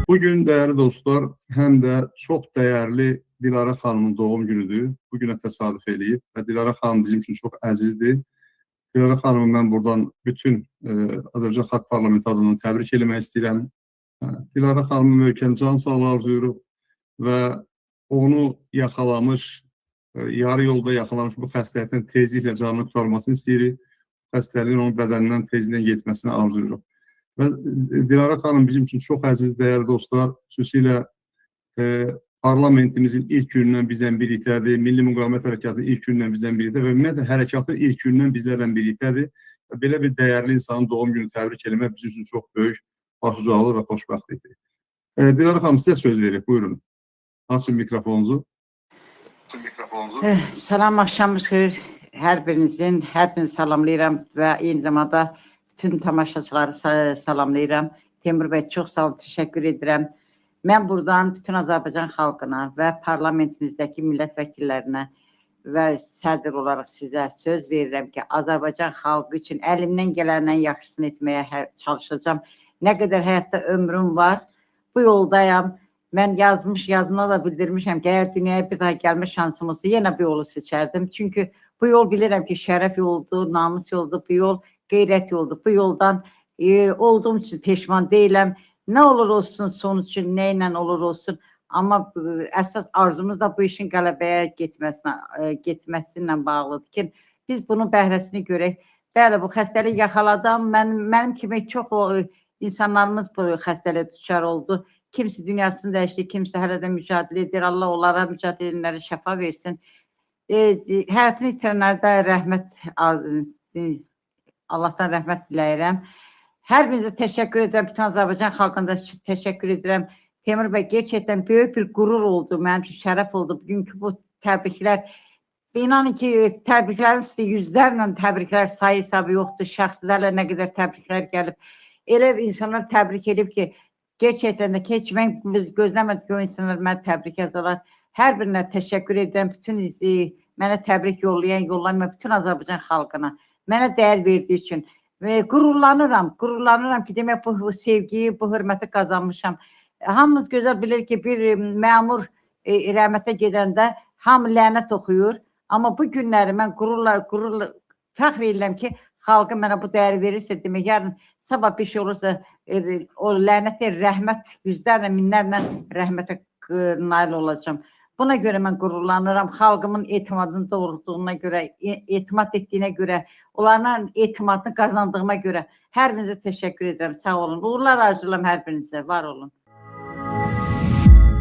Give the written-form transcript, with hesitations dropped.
Bugün dəyərli dostlar, həm də çox dəyərli Dilarə xanımın doğum günüdür. Bu günə təsadüf eləyib və Dilarə xanım bizim üçün çox əzizdir. Dilarə xanımı mən buradan bütün Azərbaycan Xalq Parlamenti adından təbrik eləmək istəyirəm. Dilarə xanımın möhkəm can sağlığı arzuyuruq və onu yaxalamış, yarı yolda yaxalamış bu xəstəlikdən tezliklə canını qurtarmasını istəyirik. Xəstəliyin onun bədənindən tezliklə getməsini arzuyuruq. Və Dilarə xanım bizim üçün çox əziz, dəyərli dostlar, xüsusilə parlamentimizin ilk günündən bizlə birlikdədir, Milli Müqavimət Hərəkatının ilk günündən bizlə birlikdədir və ümumiyyətlə hərəkatın ilk günündən bizlərlə birlikdədir. Və belə bir dəyərli insanın doğum günü təbrik eləmək bizim üçün çox böyük başucalıq və xoşbəxtlikdir. Dilarə xanım, sizə söz veririk, buyurun. Açın mikrofonunuzu. Salam, axşamınız xeyir hər birinizin, hər birinizi salamlayıram və eyni zamanda bütün tamaşaçıları salamlayıram. Teymur bəy, çox sağ olun, təşəkkür edirəm. Mən buradan bütün Azərbaycan xalqına və parlamentimizdəki millət vəkillərinə və sədr olaraq sizə söz verirəm ki, Azərbaycan xalqı üçün əlimdən gələndən yaxşısını etməyə çalışacağam. Nə qədər həyatda ömrüm var, bu yoldayam. Mən yazmış, yazına da bildirmişəm ki, əgər dünyaya bir daha gəlmə şansım olsa, yenə bu yolu seçərdim. Çünki bu yol bilirəm ki, şərəf yoludur, namus yoludur, bu yol qeyrət yoludur. Bu yoldan olduğum üçün peşman deyiləm. Nə olur olsun, sonuç üçün, nə ilə olur olsun. Amma əsas arzumuz da bu işin qələbəyə getməsi ilə bağlıdır ki, biz bunun bəhrəsini görək. Bəli, bu xəstəlik yaxaladı, amma mənim kimi çox insanlarımız bu xəstəliyə düçar oldu. Kimisi dünyasını dəyişdi, kimisi hələ də mücadilə edir. Allah onlara, mücadilə edənlərə şəfa versin. Həyatını itirənlərə də rəhmət, Allahdan rəhmət diləyirəm. Hər birinizə təşəkkür edirəm. Bütün Azərbaycan xalqına da təşəkkür edirəm. Teymur bəy, gerçəkdən böyük bir qürur oldu, mənim üçün şərəf oldu. Bugünkü bu təbriklər, inanın ki, təbriklərin sizə yüzlərlə təbriklər sayı hesabı yoxdur. Şəxslərlə nə qədər təbriklər gəlib. Elə insanlar təbrik edib ki, gerçəkdən də ki, heç mən, biz gözləmədik ki, o insanlar mənə təbrik yazarlar. Hər birinə təşəkkür edirəm. Bütün mənə təbrik yollayan, yollamayan bütün Azərbaycan xalqına. Mənə dəyər verdiyi üçün. Və qürurlanıram, qürurlanıram ki, demək bu sevgiyi, bu hörməti qazanmışam. Hamımız gözəl bilir ki, bir məmur rəhmətə gedəndə hamı lənət oxuyur. Amma bu günləri mən qürurla fəxr edirəm ki, xalqı mənə bu dəyəri verirsə, demək, yarın sabah bir şey olursa, o lənət deyil, rəhmət, yüzlərlə, minlərlə rəhmətə nail olacağam. Buna görə mən qürurlanıram. Xalqımın etimadını doğrultduğuna görə, etimad etdiyinə görə, onların etimadını qazandığıma görə hər birinizə təşəkkür edirəm. Sağ olun. Uğurlar arzulayıram hər birinizə. Var olun.